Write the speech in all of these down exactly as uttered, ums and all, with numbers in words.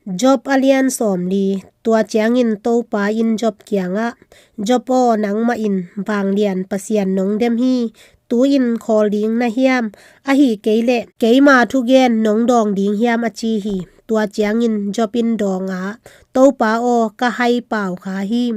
Job a lian sawmli. Tua ciangin Topa in Job kiangah, Job aw, nangmah in vanglian Pasian nong dem hi. Tu-in khawl ding na hiam? Ahi kei leh keima thugen nong dawng ding hiam? A ci hi. Tua ciangin Job in dawng a, Topa aw, ka hai pau kha hi.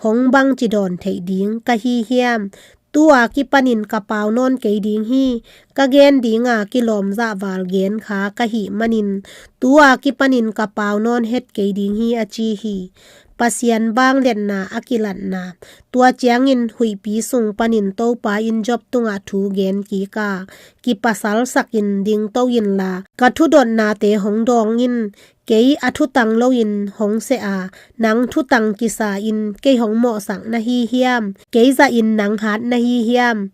Hong bangci dawn theih ding ka hi hiam? Tu-a kipanin ka pau nawn kei ding hi. Ka gen dinga kilawm zahval gen kha ka hih manin, tu-a kipanin ka pau nawn het kei ding hi, a ci hi. Pasian vangliatna a kilatna. Tua ciangin huihpi sung panin Topa in Job tungah thu gen kik a, kipasalsakin dingto inla, ka thudotnate hong dawng in. Kei a thutang loin hong seh a, nang thutang kisa-in kei hong mawhsak na hi hiam? Kei zahin nang hat na hi hiam?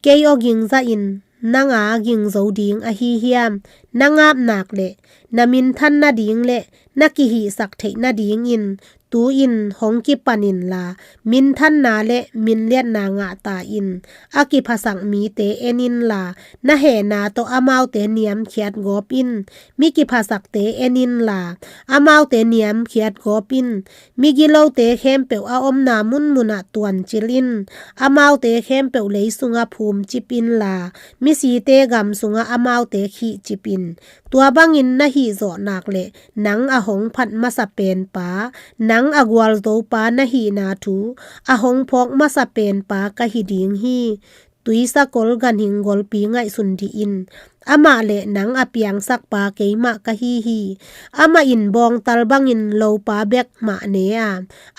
Kei aw ging zahin nang a ging zo ding ahi hiam? Na ngap nak le na minthan nading le na kihihsak theih nadingin tu-in hong kipan inla, minthanna le minliatna ngah ta in. A kiphasak mite en inla, na hehna tawh amaute niamkhiat gawp in. Mi kiphasakte en inla, amaute niamkhiat gawp in. Migilote khempeuh a omna munmunah tuancil in. Amaute khempeuh lei sungah phumcip inla, misite gam sungah amaute khihcip in. Tua bangin na hihzawh nak le nang a hong phat masa penpa, nang a gualzopa na hihna thu a hong phawk masa penpa ka hi ding hi. Tuisakol ganhing golpi ngaihsun dih in. Amah le nang a piangsakpa keimah ka hi hi. Amah in bawngtal bangin lopa bek mah ne a,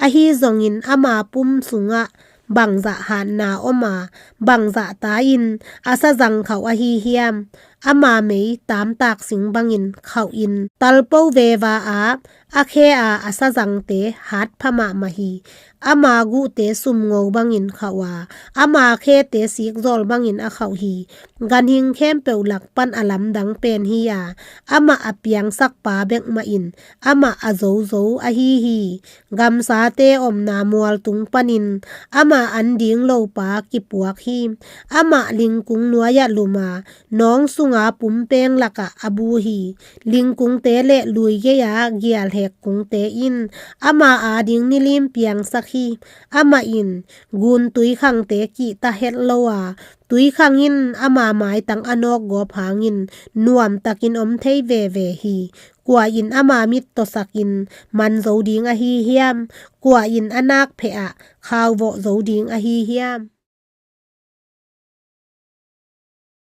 ahi zongin ama pum sungah bangzah hatna om a, bangzah ta-in a sazang khauh ahi hiam? Ama mei tamtak sing bangin khauhin talpo veva a, a khe a a sazangte hat pha mahmah hi. Ama guhte sumngo bangin khauh a, ama khete sikzawl bangin a khauh hi. Ganhing khempeuh lak pan a lamdang pen hi a, amah a piangsakpa bek mah in amah a zozo ahi hi. Gamsate omna mualtung panin ama an ding lopa kipuak hi. Amah lingkung nuai-ah lum a, nawng sunga pumpeng lakah a bu hi. Lingkungte le lui gei-a gialhek kungte in ama ading nilim piangsak hi. Amah in gun tuikhangte kihta het lo a, tuikhang in ama maitang a nawk gawp hangin nuamtakin om thei veve hi. Kua in ama mit tawsakin man zo ding ahi hiam? Kua in a nakpheh ah khauvawh zo ding ahi hiam?